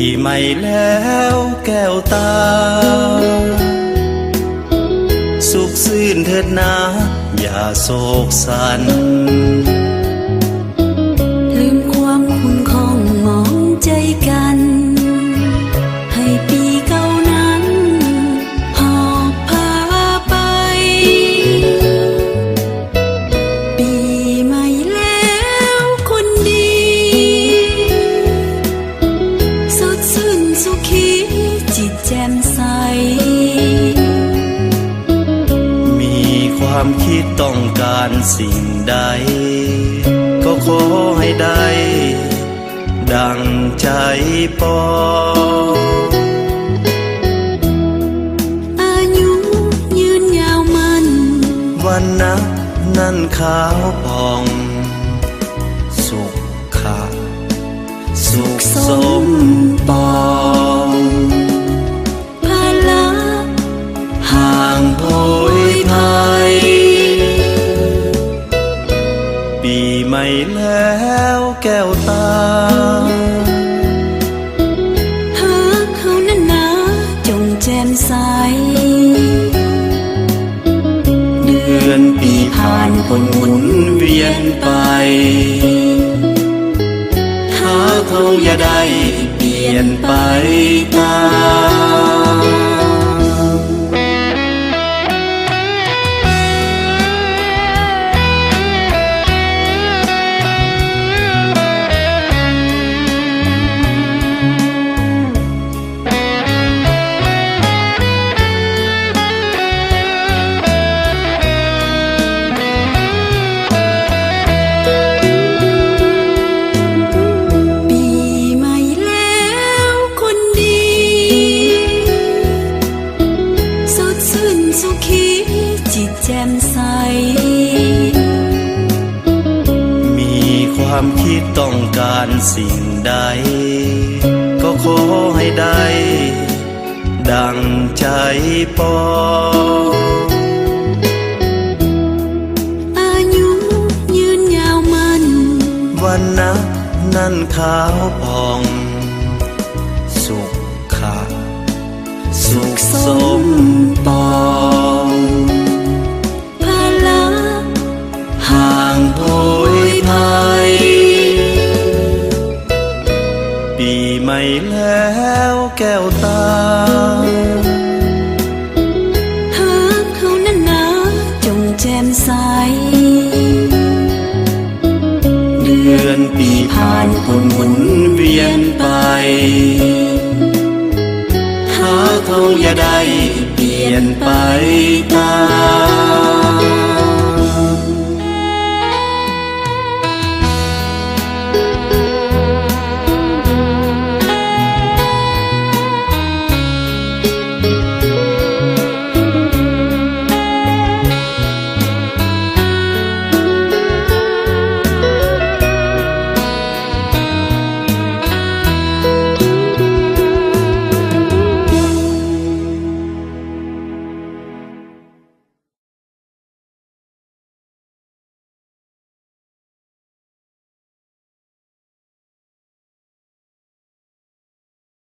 ປີໃໝ່ແລ້ວແກ້ວຕາ ສຸກຊື່ນເທີດນາ ຢ່າໂສກສັນ ລືມຄວາມຂຸ້ນຂ້ອງໝອງໃຈກັນ ໃຫ້ປີເກົ່ານັ້ນຫອບພາໄປ. ປີໃໝ່ແລ້ວຄົນດີ ສົດຊື່ນສຸຂີຈິດແຈ່ມໃສ ມີຄວາມຄິດຕ້ອງການສິ່ງໃດ ກໍຂໍໃຫ້ໄດ້ ດັ່ງໃຈປອງ ອາຍຸຍືນຍາວໝັ້ນ ວັນນະນັ້ນຂາວຜ່ອງ ສຸຂະສຸກສົມປອງ ພາລະຫ່າງໂພຍໄພ ປີໃໝ່ແລ້ວແກ້ວຕາ ຫາກເຮົານັ້ນນາຈົ່ງແຈ່ມໃສ ເດືອນປີຜ່ານພົ້ນໝູນວຽນໄປ ຫາກເຮົາຢ່າໄດ້ປ່ຽນໄປຕາມ. ປີໃໝ່ແລ້ວຄົນດີ ສົດຊື່ນສຸຂີຈິດແຈ່ມໃສ ມີຄວາມຄິດຕ້ອງການສິ່ງໃດ ກໍຂໍໃຫ້ໄດ້ ດັ່ງໃຈປອງ ອາຍຸຍືນຍາວໝັ້ນ ວັນນະນັ້ນຂາວຜ່ອງ ສຸຂະສຸກສົມປອງ ພາລະຫ່າງໂພຍໄພ ປີໃໝ່ແລ້ວແກ້ວຕາ ຫາກເຮົານັ້ນນາຈົ່ງແຈ່ມໃສ ເດືອນປີຜ່ານພົ້ນໝູນວຽນໄປ ຫາກເຮົາຢ່າໄດ້ປ່ຽນໄປຕາມ.